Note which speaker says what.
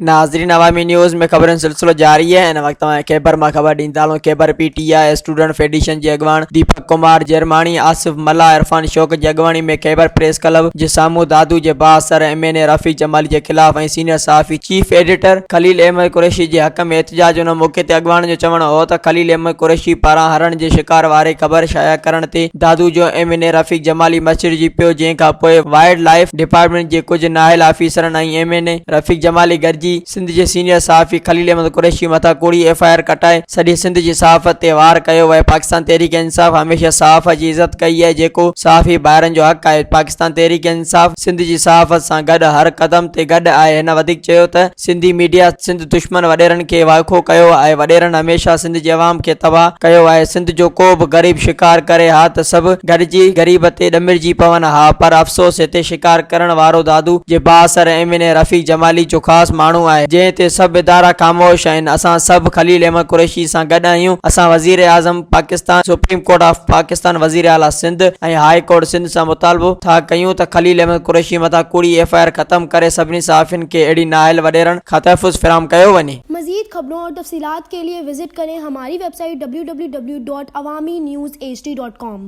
Speaker 1: ناظرين عوامي نيوز ۾ خبرن جو سلسلو جاري آهي هن وقت توهان کي خيبر مان خبر ڏيندا هلون Khyber P T I student federation جي اڳواڻ ديپڪ ڪمار جرماڻي آصف ملاح عرفان شوق جي اڳواڻي ۾ خيبر پريس ڪلب جي سامهون دادو جي بااثر M N A Rafiq Jamali جي خلاف ۽ سينيئر صحافي چيف ايڊيٽر خليل احمد قريشي جي حق ۾ احتجاج ان موقعي تي اڳواڻن جو چوڻ هو ته خليل احمد قريشي پاران هرڻ جي شڪار واري خبر شايع ڪرڻ تي دادو جو M N A Rafiq Jamali مڇرجي پيو جنهن کان پوء وائلڊ لائيف ڊپارٽمينٽ جي ڪجهه نااهل آفيسرن ۽ ايم اين اي رفيق جمالي گڏجي سنڌ جي سينيئر صحافي خليل احمد قريشي مٿان ڪوڙي ايف I R ڪٽائي سڄي سنڌ جي صحافت تي وار ڪيو ويو پاڪستان تحريڪ انصاف هميشه صحافت جي عزت ڪئي آهي جيڪو صحافي ڀائرن جو حق آهي پاڪستان تحريڪ انصاف سنڌ جي صحافت سان گڏ هر قدم تي گڏ آهي هن وڌيڪ چيو ته سنڌي ميڊيا سنڌ دشمن وڏيرن کي وائکو ڪيو آهي وڏيرن هميشه سنڌ جي عوام کي تباهه ڪيو آهي سنڌ جو ڪو به غريب شڪار ڪري ها ته سڀ گڏجي غريب تي ڏمرجي پون ها پر افسوس هتي شڪار ڪرڻ وارو دادو جي بااثر M N A Rafiq Jamali جو خاص ماڻهو آهي جنهن تي سڀ ادارا خاموش آهن اسان سڀ خليل احمد قريشي سان گڏ آهيون اسان وزير اعظم Pakistan supreme court of Pakistan وزير اعليٰ سنڌ ۽ هاء ڪورٽ سنڌ سان مطالبو ٿا ڪيون ته خليل احمد قريشي مٿان ڪوڙي ايف I R ختم ڪري سڀني صحافين کي اهڙي نااهل وڏيرن کان تحفظ فراهم ڪيو وڃي.
Speaker 2: مزيد خبرون اور تفصيلات ڪي لئي وزٽ ڪرين هماري website W W W dot Awami news H D dot com.